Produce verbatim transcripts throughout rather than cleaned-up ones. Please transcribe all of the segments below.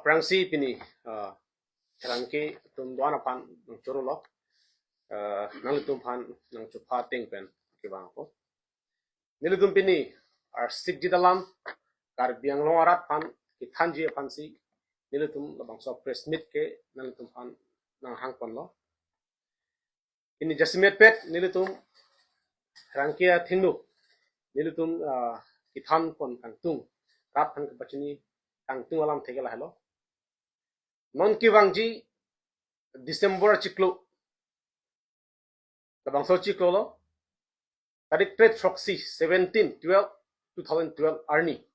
Aphrangsi pini, ah, pherangke atum do-an aphan nangchorolo. Ah, nanglitum aphan nangchopha ateng pen kevang ako. Nelitum pini arsik jit alam Karbi Anglong arat aphan kethanji aphansi nelitum labangso press meet ke nanglitum aphan nanghangponlo. Pini jasemet pet nelitum pherangke athengno nelitum, ah, kethanpon kangtung, rat aphan kepachini kangtung alam theke lahelo. Non kevangji December chiklo, labangso chiklo lo, tarik tret throksi, seventeen twelve two thousand twelve arni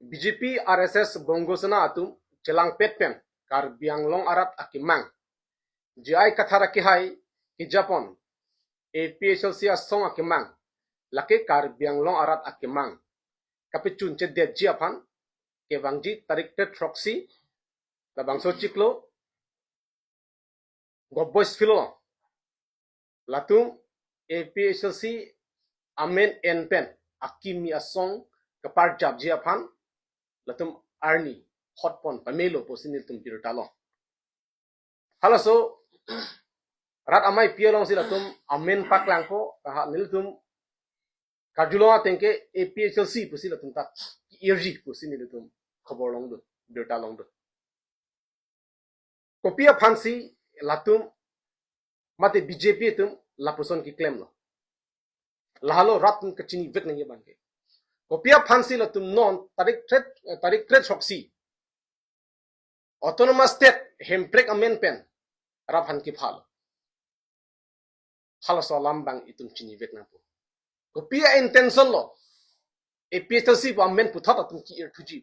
B J P R S S Bongo Sena atum chelangpet pen Karbi Anglong arat akemang, J I Kathar akehai kejapon, A P H L C asong akemang, lake Karbi Anglong arat akemang kapachunchedetji aphan kevangji tarik tret throksi, labangso chiklo, Govt Boys Field along latum A P H L C amen en pen akimi asong keparjapji aphan latum arni hotpon pamelo pusi nelitum birta lo. Halaso rat ameipi alongsi latum amen paklangpo, ha nelitum karjulong ateng ke A P H L C pusi latum ta irji pusi nelitum khobor longdun, birta longdun. Kopi aphansi latum mate B J P atum lapuson keklemlo? Lahelo rat atum kachinivek nangji abangke. Kopi aphansi latum non tarik tret, eh, tarik tret throksi Autonomous State hemprek amen pen rat aphan kephalo? Halaso alam abang itum chinivek nangpo. Kopi a-intention lo A P H L C pu amen puthot atum ki-irthuji?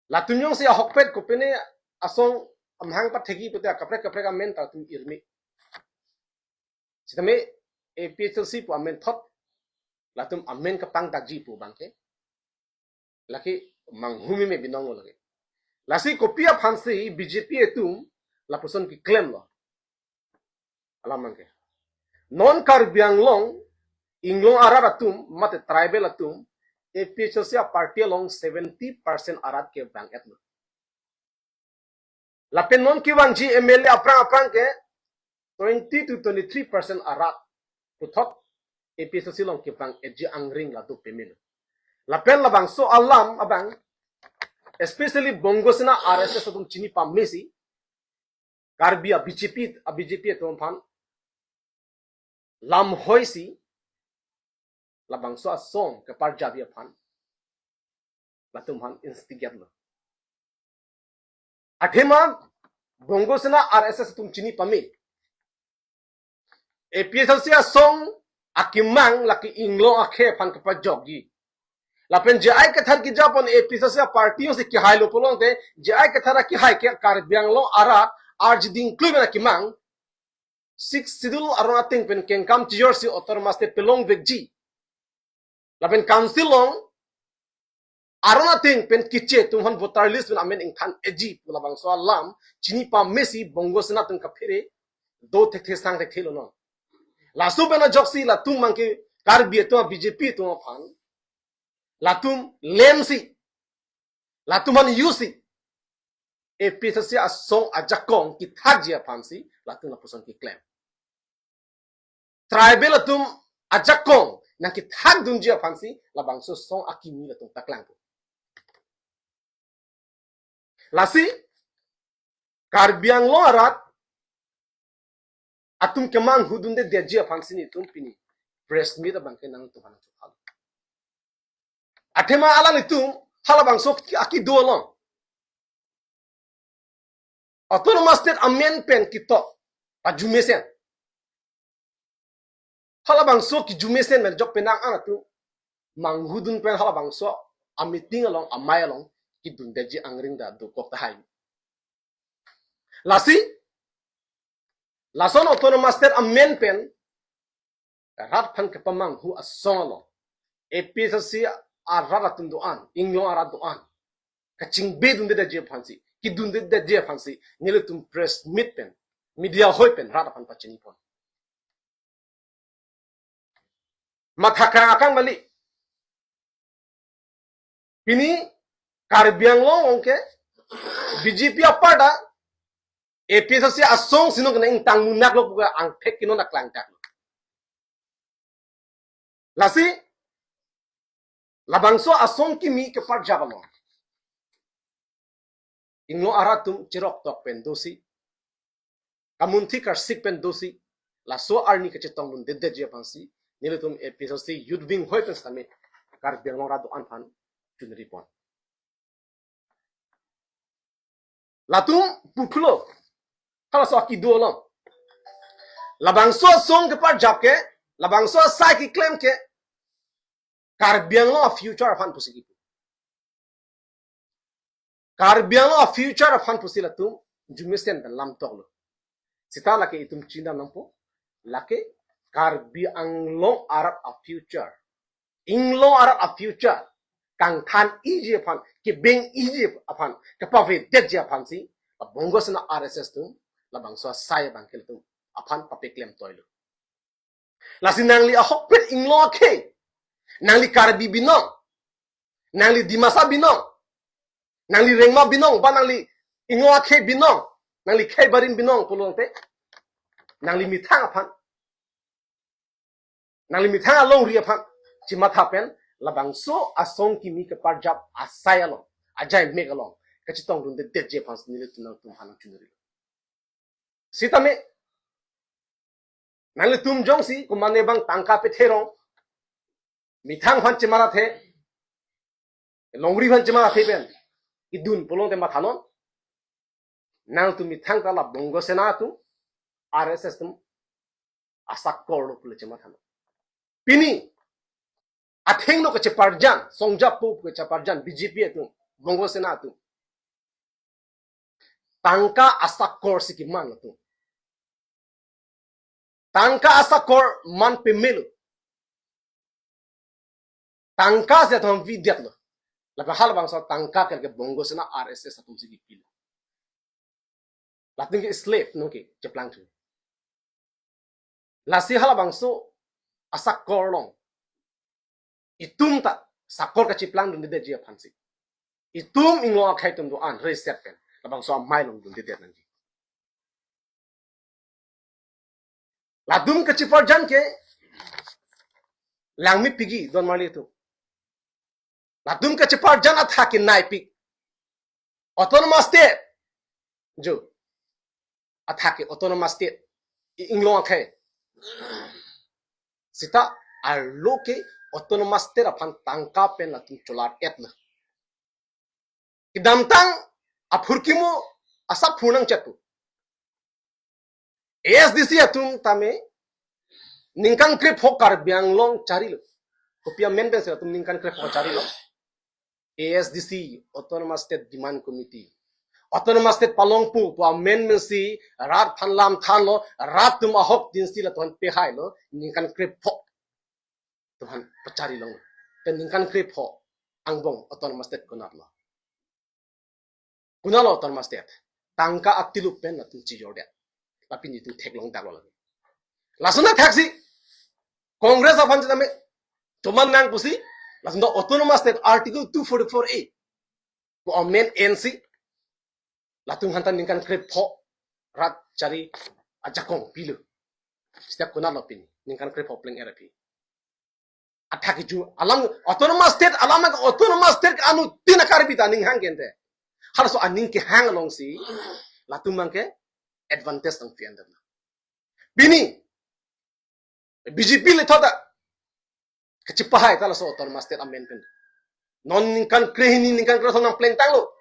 Latum jongsi ahokpet kopine asong amahang pathekji pute akaprek kaprek amen ta latum irme. Sitame A P H L C pu amen thot latum amen kepangdakji pu abangke lake manghumeme binong lo lake. Lasi kopi aphansi B J P atum lapuson keklemlo? Alam abangke, non Karbi Anglong inglong arat atum mate tribal atum A P H L C a-party along seventy percent arat kevang-etlo. Lapen non kevangji M L A aphrang aphrang ke twenty to twenty-three percent arat puthot A P H L C along kevang-etji angring la do pamelo. Lapen labangso alam abang, especially Bongo Sena R S S atum chini pamesi, Karbi a-B J P, a-B J P atum aphan lamhoisi labangso asong keparjapji aphan latum aphan instigate lo. Athema Bongo Sena R S S atum chini pame, A P H L C asong akemang lake inglong akhei aphan kepajokji. Lapen J I Kathar kejapon A P H L C a-party jongsi kehailo pulote, J I Kathar akehai ke Karbi Anglong arat arjiding klui pen akemang, Sixth Schedule aron ateng pen kengkam chijorsi Autonomous State pelongvekji. Lapen Council along aron ateng pen keche atum aphan voter list pen amen ingthan-etji pu labangso alam chini pamesi Bongo Sena atum kaphere do thekthe sang thekthelo non. Laso pen ajoksi latum abangke Karbi atum a-B J P atum aphan latum lemsi, latum aphan use si A P H L C asong ajakong kethakji aphansi latum lapuson keklem. Tribal atum ajakong nangkethakdunji aphansi labangso asong akimi latum paklangpo. Lasi Karbi Anglong arat atum kemanghudundedetji aphansi nelitum pini press meet abangke nangtum aphan nangchophalo. Athema alanglitum halabangso aki-, akido along Autonomous State amen pen ketok pajumesen, halabangso kijumesen pen jok penang an atum manghudun pen halabangso a-meeting along, amei along kedundetji angring ta dokok tahai. Lasi lason Autonomous State amen pen rat aphan kepamanghu asong along A P H L C arat atum do-an, inglong arat do-an kachingbedundedetji aphansi, kedundedetji aphansi nelitum press meet pen, media ahoi pen rat aphan pachinipon. Matha krang akam kali. Pini Karbi Anglong along ke B J P apar ta A P H L C asong si non kena ingtang munak lo pu ke angthek ke non aklang tak lo. Lasi labangso asong kimi keparjap along Inglong arat atum cherok tok pen dosi, kamunthi karsik pen dosi, laso arni kachetongdundedetji aphansi nelitum A P H L C Youth Wing hoi pen setame Karbi Anglong arat do-an aphan chunri pon. Latum puthulo, halaso akido along. Labangso asong keparjap ke, labangso asai keklem ke Karbi Anglong a-future aphan pusi kipu. Karbi Anglong a-future aphan pusi latum arjumesen pen lam toklo. Seta lake itum chinidam nangpo, lake Karbi Anglong arat a-future, Inglong arat a-future kangthan-iji aphan, kebeng-iji aphan, kepavedetji aphansi la Bongo Sena R S S atum labangso asai abang ke latum aphan papeklem toilo. Lasi nangli ahokpet Inglong akhei, nangli Karbi binong, nangli Dimasa binong, nangli Rengma binong, ba nangli Inglong akhei binong, nangli khei barim binong pulote, nangli methang aphan, nangli methang alongri aphan chematha pen labangso asong kimi keparjap asai along, ajai mek along kachetongdundedetji aphansi nelitum nangtum aphan nangchunri. Setame nanglitum jongsi komatne abang tangka petherong, methang aphan chemarathe, longri aphan chemarathe pen idun pulote mathanon, nangtum methang ta la Bongo Sena atum, R S S atum asakor lo pule chemathanon. Pini athengno kacheparjan, songjapo kacheparjan B J P atum, Bongo Sena atum, tangka asakor si keman atum. Tangka asakor man pemelo. Tangka si atum videtlo. Lapen halabangso tangka ke ke Bongo Sena R S S atumsi kipilo. Latum ke slave nonke cheplangthu. Lasi halabangso asakor along itum ta sakor kacheplangdundedetji aphansi itum Inglong akhei atum do-an reset pen labangso amei along dundedet nangji. Latum kacheparjan ke langmepikji don marli atum. Latum kacheparjan athak ke naipik. Autonomous state. Jo. Athak ke autonomous state. I Inglong akhei. Seta arlo ke autonomous state aphan tangka pen latum cholar-etlo. Kedamtang aphurkimo asap phurnang chatu. A S D C atum tame ningkan krepho Karbi Anglong charilo. Kopi amen pensi latum ningkan krepho charilo? A S D C, Autonomous State Demand Committee. Autonomous State palongpo pu amen pensi rat aphan lam thanlo, rat atum ahok dinsi latum aphan pehailo, ningkan krepho atum aphan pachari longlo. Te ningkan krepho angbong Autonomous State konatlo? Konatlo Autonomous State? Tangka atilup pen latum chijordet. Lapen itum theklong daklo lagi. Lason athaksi Congress aphan chetame choman nang pusi, lason do Autonomous State Article two forty-four A pu amen ensi latum aphanta ningkan krepho rat chari ajakong pilo. Seta konatlo pini ningkan krepho pleng-er aphi? Athak kiju alam Autonomous State alam, Autonomous State ke anuttin a-Karbi ta aning hang ke ente. Halaso aning kehang alongsi latum abang ke advantage nangpi-an detlo. Pini B J P le thot ta kachepahai ta laso Autonomous State amen pen. Non ningkan krehini ningkan krethrok nangplengtanglo.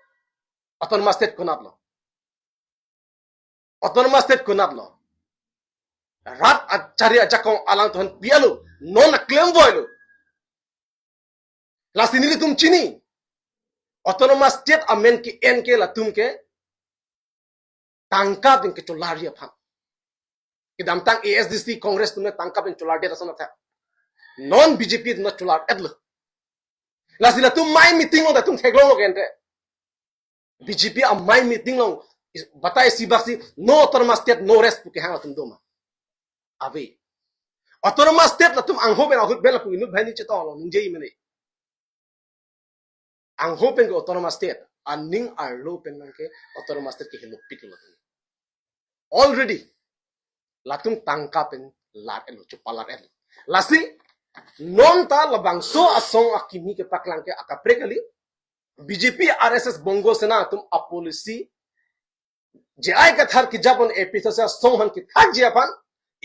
Autonomous State konatlo? Autonomous State konatlo? Rat achari ajakong alangtum aphan pi-etlo, non aklem voilo. Lasi nelitum chini, Autonomous State amen ke-en ke latum ke tangka pen kecholarji aphan. Kedamtang A S D C Congress atum tangka pen cholardet ason athak. Non B J P atum cholar-etlo. Lasi latum amei meeting along ta itum theklonglo ke ente. B J P amei meeting along is-, batai isi bak si no Autonomous State, no rest pu kehang atum doma? Ave. Autonomous State latum angho pen ahut pen lapu inut banghini chetong along ningje mene. Angho pen ke autonomous state, aning arlo pen nang ke autonomous state ke helopik lo. Already latum tangka pen lar elo, chupalar elo. Lasi non ta labangso asong akimi kepaklang ke akaprek kali, B J P, R S S, Bongo Sena atum a policy, J I Kathar kejapon A P H L C asong aphan kethakji aphan,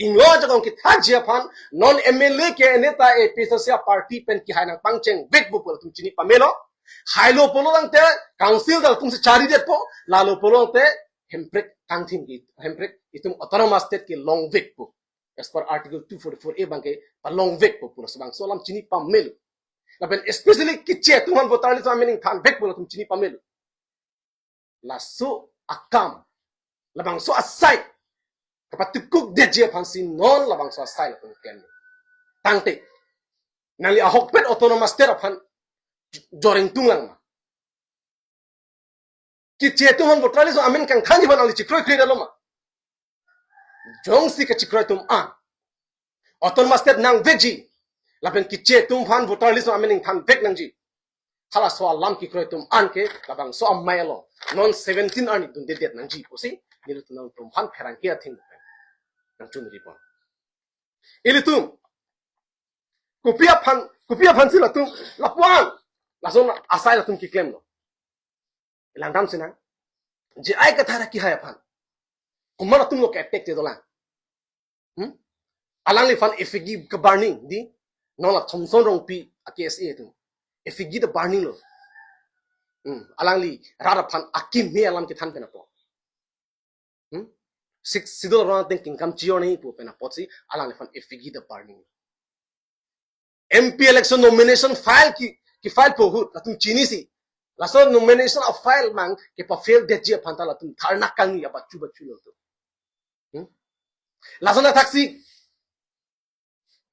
inglo ajakong kethakji aphan, non M L A ke neta A P H L C party pen kehai nangpangcheng vekpo pu latum chini pamelo. Hailo pulo tangte council ta latum si charidetpo, lalo pulo tangte Hemprek kangthim ke, Hemprek itum autonomous state kelong vekpo. As per Article two forty-four A abang ke palong vekpo pu labangso alam chini pamelo. Lapen especially keche atum aphan voter list amen ingthan vekpo latum chini pamelo. Laso akam, labangso asai kapatukuk detji aphan si non labangso asai latum klem. Tangte nangli ahokpet autonomous state aphan joreng tunglang ma? Keche atum aphan voter list amen kangthanji aphan nangli chekroikre detlo ma? Jongsi kachekroi atum an autonomous state nangvekji, lapen keche atum aphan voter list amen ingthan vek nangji, halaso alam kekroi atum an ke labangso amei along non seventeen arni dundedet nangji pusi nelitum nangtum aphan pherangke atheng nangchunripon. Ilitum kopi aphan, kopi aphan si latum lapuan lason asai latum keklemlo? Langdam sinang. J I Kathar akehai aphan komat atumlo ke-attack te dolang? Hmm? Alangliphan effigy ke-burning di, non la Thomson Rongpi a-K S A atum effigy ta-burning lo. Hmm. Alangli rat aphan akimi alam kethan pen apot. Hmm? Sixth Schedule aron ateng kengkam chijor nangji pu pen apotsi alangliphan effigy ta-burning. M P election nomination file ke, ke-filepo ahut latum chinisi. Laso nomination a-file mang kepa-fail detji aphan ta latum dharna kangni abachu bachu lo atum. Hmm? Lason athaksi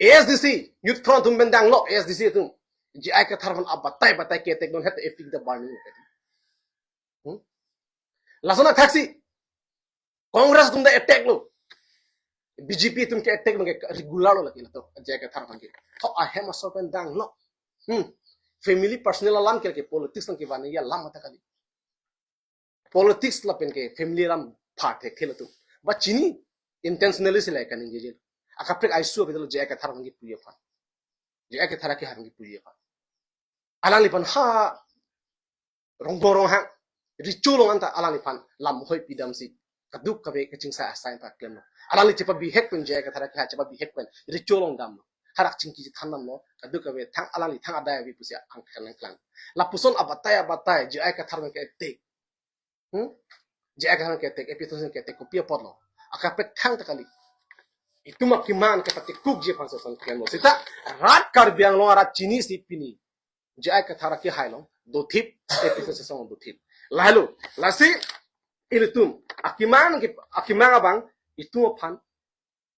A S D C, Youth Front atum pen danglo, A S D C atum J I Kathar aphan abatai batai ke-attack, non het effigy ta-burning. Hmm? Lason athaksi Congress atum ta attack lo. B J P atum ke-attack abang ke regular lo lake latum, J I Kathar abang ke. Tho ahem asor pen danglo. Hmm. Family personal alam ke, ke politics abang ke vanji alam mate kali. Politics lapen ke family alam part thekthe latum. Ba chini intentionally si la kaningje. Akaprek aisu abang lo J I Kathar abang ke puji aphan. J I Kathar akehai abang ke puji aphan. Alangliphan ha Rongbong Ronghang, Recho along anta alangliphan lam hoi pidamsi kadokave kachingsa asai ta klemlo. Alangli chepabihek pen, J I Kathar akehai chepabihek pen Recho along damlo. Hadak chingki chethan damlo, kadokave thang alangli thang adai ave pusi angkang nangklang. Lapuson abatai abatai J I Kathar abang ke-attack. Hmm? J I Kathar abang ke-attack, A P H L C abang ke-attack, kopi apotlo? Akaprek thangta kali. Itum akemang kepatikukji aphan si lason klemlo. Seta rat Karbi Anglong arat chinisi pini J I Kathar akehai along dothip, A P H L C asong dothip. Lahelo, lasi ilitum akemang ke, akemang abang itum aphan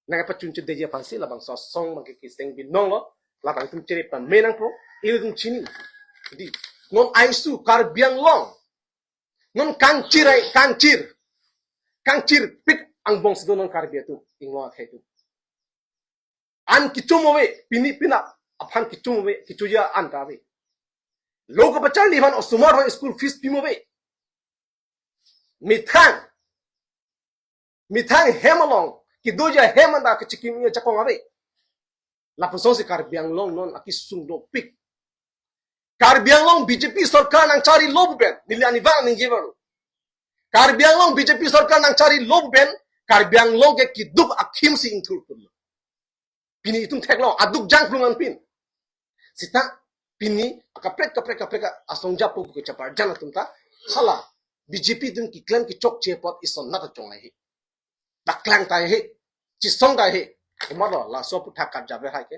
nangkepachunche detji aphan si labangso asong abang ke kiseng binong lo, labang itum chere pame nangpo, ilitum chini. Di, non aisu Karbi Anglong, non kangchir ai, kangchir, kangchirpik angbong si do non Karbi atum, ingwa akhei atum. An kechom ave, pini penap aphan kechom ave, kechoji an ta ave. Lo kepacharli aphan osomar aphan school fees pimo ave. Methang, methang hem along kedoji ahem anta kechekimi ajakong ave. Lapuson si Karbi Anglong non akesung dopik. Karbi Anglong B J P sorkar nangcharilo pu pen, neli arnivang ningje vang. Karbi Anglong B J P sorkar nangcharilo pu pen, Karbi Anglong ke keduk akhim si ingthur pun. Pini itum theklong, aduk jangplung anpin. Seta pini akaprek kaprek kaprek asong japo ke chapar jan atum ta, hala B J P atum keklem kechokche apot ison nat achong ai he. Paklang tai he, chisong tai he. Komatlo laso aputhak karjaver hai ke?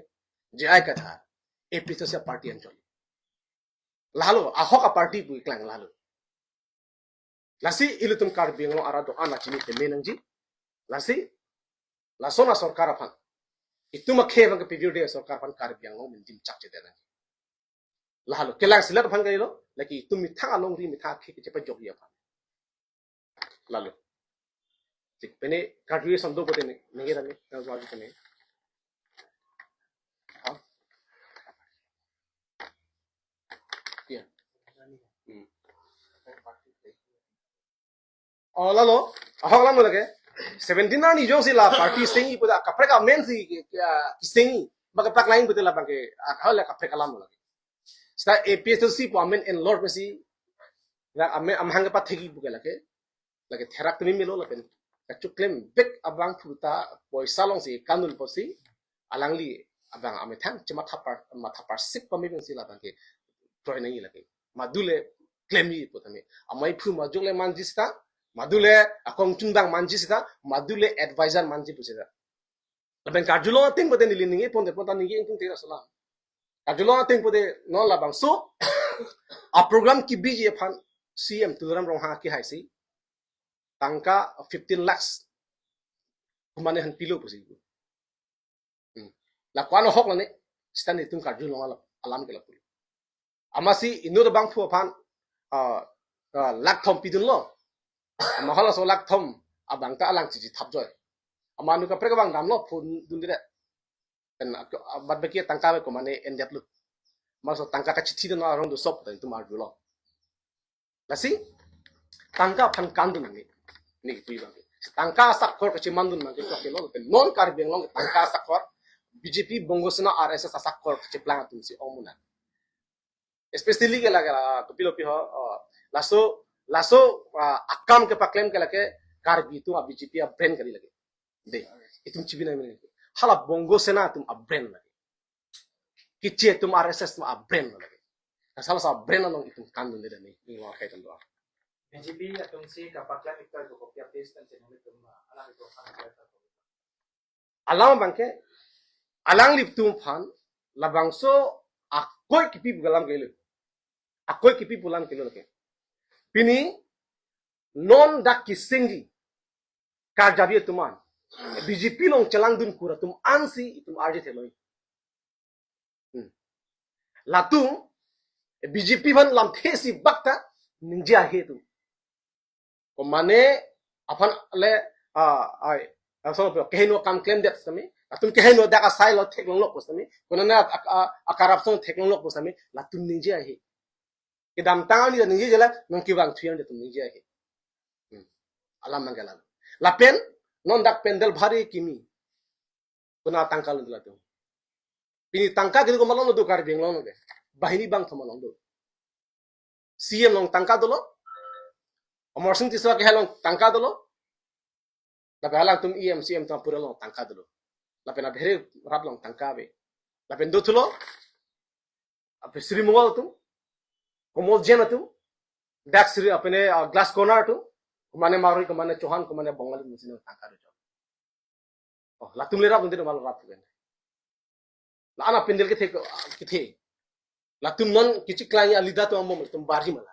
J I Kathar, A P H L C party anchot. Lahelo, ahok a-party pu keklang lahelo. Lasi ilitum Karbi Anglong arat do-an ta chini pame nangji. Lasi lason asorkar aphan, itum akhei aphan kepavirde asorkar aphan Karbi Anglong amen dimchak chede nangji. Lahelo, kelang selet aphan kalilo, lake itum methang alongri methang akhei kechepajokji aphan. Lahelo. Tik pene graduation do pote ne, nengke rame, nang jual pote ne. Ha? Iya. Hmm. Oh, lalo, ahok alam lake. Seventeen arni jongsi la party sengji pu ta kaprek amen si, ah, sengji. Baka pak lain pu ta labang ke, ah, hal la kaprek alam lake. Seta A P H L C pu amen en lor pensi, la amen amahang kepathekji pu ke lake. Lake therak tumi melo lapen kachoklem bek abang phu ta poisa alongsi kanun pusi alangli abang amethang chematha par, matha parsik pame pensi labang ke kroi nangji lake. Madu le klemji pu tame. Amei phu majok le manji seta, madu le akongchunbang manji seta, madu le advisor manji pu seta. Lapen karjulong ateng pute neli ningje ponte pon ta ningje ingkung tera salam. Karjulong ateng pute non labangso a program kebiji aphan C M Tuliram Ronghang akehai si tangka fifteen lakhs komatne aphan pilo pusi. Hmm. La ko-an ahok lane, seta netum karjulong alam, alam ke lapu. Amatsi inut abangphu aphan, ah, ah, lakh thom pidunlo. Ama halaso lakh thom abang ta alang chiji thapjoi. Ama nu kaprek abang damlo phone dunde. Pen ak-, bad baki tangka ave komatne endetlo. Amatsi tangka kachithi dun arong do sop ta netum arjulo. Lasi tangka aphan kandun ni, ni pui bang. Tangka asakor kachimandun bang ke kok kelo pen non Karbi Anglong tangka asakor B J P, Bongo Sena, R S S asakor kachiplang atum si ong muna. Especially ke la, ke la, kopilo pi ho, oh, laso, laso, ah, akam kepaklem ke lake Karbi atum a B J P a brand kali lake. De, itum chibi nang mene. Hala Bongo Sena atum a brand lake. Keche atum R S S atum a brand lake. Asal sa brand along itum kandun de ni, ni lo kai tando. B J P atum si kapaklem ikta ko kopi apis kan channel itum, ah, alang itum kan ikta. Alam bangke, alanglitum aphan labangso akoi kipi pu alam kelo. Akoi kipi pu alam kelo lake. Pini non dak kesengji karjabi atum an, B J P along chelangdun kur atum ansi itum arje thelo. Hmm. Latum B J P aphan lamthe si bak ta ningje ahe atum. Komatne aphan le, ah, ai, laso pe kehingno akam klemdet sami, latum kehingno dak asai lo theklonglo pu sami, konane a, a, a corruption theklonglo pu sami, latum ningje ahe. Kedamtang ani ningje jela, non kevang thuyan atum ningje ahe. Hmm. Alam manggalan. Lapen non dak pandal bhari kimi. Konat tangka lun latum. Pini tangka kini komat along do, Karbi Anglong along ke. Banghini bangthom along do. C M along tangka dolo. Amarsing Tisso akehai along tangka dolo. Lapen alangtum E M C M atum apura along tangka dolo. Lapen abhere rap along tangka ave. Lapen dothulo. Ape Sri Mongol atum, Komol Jain atum, dak Sri apene, ah, Glass Corner atum, komatne Marwari, komatne Chauhan, komatne Bongali atum si tangka do. Oh, latum le rap nanti mal rap kan. La ana pandal kethe, kethe. Latum non kachiklang a leader atum ambom latum bari mala.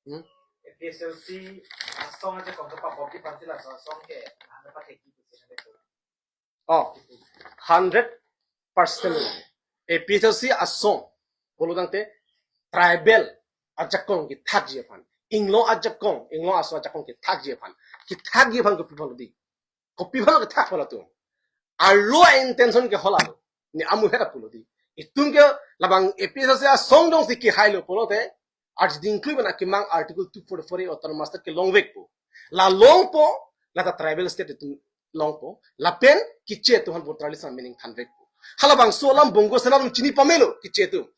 Hmm? A P H L C asong ajakong kapabom di pansi laso asong ke, ana pathekji pusi na betul. Oh, hundred percent. A P H L C asong pulo tangte tribal ajakong kethakji aphan, Inglong ajakong, Inglong aso ajakong kethakji aphan, kethakji aphan kopi aphan lo di. Kopi aphan lo kethak aphan latum. Arlo intention ke hala lo. Ne amu hera pulo di. Itum ke labang A P H L C asong jongsi kehai lo pulote, arti dingklui mana kemang Article two forty-four A autonomous state kelongvekpo. La longpo, lata tribal state itum longpo. Lapen keche atum aphan voter list meaning thanvekpo. Halabangso alam Bongo Sena atum chini pamelo keche atum.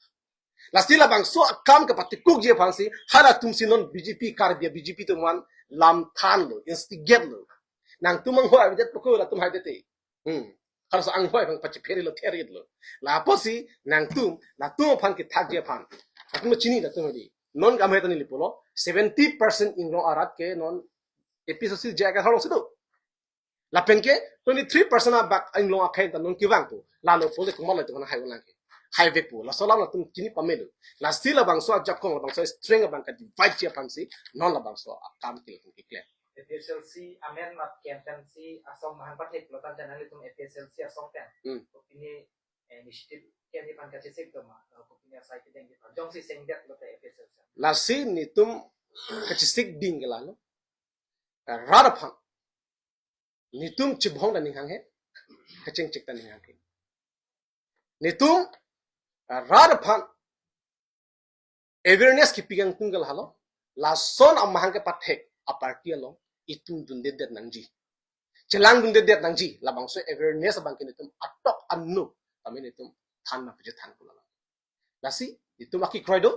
Lasi labangso akam kepatikukji aphansi, halatum si non B J P Karbi, B J P atum aphan lam thanlo, instigate lo. Nangtum anghoi avedet pako latum haidete. Hmm. Halaso anghoi abang pachiphere lo, therit lo. Lapusi nangtum, latum aphan kethakji aphan. Latum chini latum di. Non kam hetani li pulo, seventy percent Inglong arat ke non A P H L C jaga halong si do. Lapen ke twenty-three percent abak Inglong akhei ta non kevangpo. Lalo pulote komat lo itum aphan hai ulang ke. Haivekpo. Laso alam latum chini pamelo. Lasi labangso ajakong, labangso strength abang ka-divide ji aphansi, non labangso akam ke latum keklem. A P H L C amen map campaign si asong mahang pathek lo tan janang itum A P H L C asong pen. Hmm. Kopine, eh, initiative ke ni pan kachesik do ma, eh, kopine asai kedeng di pan. Jongsi sengdet lote A P H L C. Lasi netum kachesik ding ke lalo. Rat aphan. Netum chibhong ta ning hanghe. Kachingchik ta ning hanghe. Netum rat aphan Awareness kipi kangtung ke lahelo. Lason amahang kepathek a-party along itum dundedet nangji. Chelang dundedet nangji. Labangso awareness abang ke netum atok anu tame netum than ma pije than pula. Lasi itum aki kroido,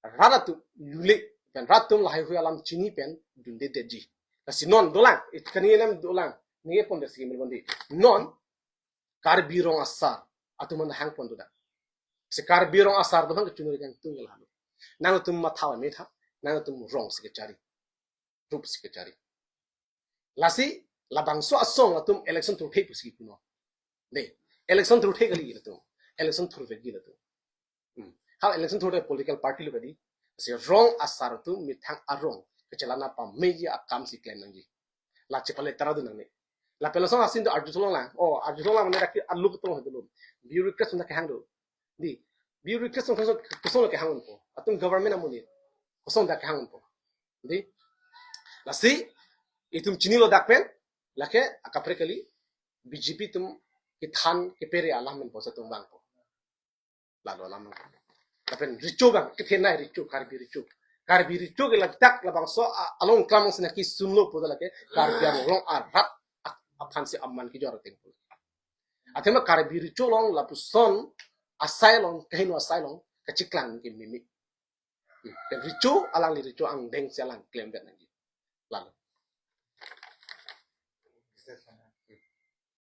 rat atum lule pen, rat atum lahai hui alam chini pen dundedetji. Lasi non dolang, it kani nem dolang, ni pon desi mil bondi. Non Karbi Rong Asar atum man hang pon dodak. Si Karbi Rong Asar dolang kechunuri kangtung ke lahelo. Nangtum matha me tha, nangtum rong si kechari, rup si kechari. Lasi labangso asong atum election thurthek pusi kuno. Ne, election thurthek kali latum. Election thurvekji latum. Hmm. Hal election thurthek political party lo kadi. Si Rong Asar atum methang arong kechelana pameji akam si klem nangji. La chepale tara do nangne. Lapen lason asin do arjuthulang lang. Oh, arjuthulang mane daki aluk tong hadu lo. Bureaucrats na kehang do. Di, bureaucrats tong kosong kosong lo kehang unpo. Atum government amonit kosong dak kehang unpo. Di, lasi itum chinilo dak pen, lake akaprek kali B J P atum kethan kepere alam pen bosa atum vangpo. Lalo alam. Lapen recho abang, kethenei recho, Karbi recho. Karbi recho ke ladak labangso a-, along klam sina kisunlo pu lake Karbi Anglong arat a-, aphan si aman kejor ateng. Athema Karbi recho along lapuson asai along, kaheno asai along kacheklang ke mimi. Hmm. Pen recho, alangli recho angdeng si alang klemdet nangji. Lalo.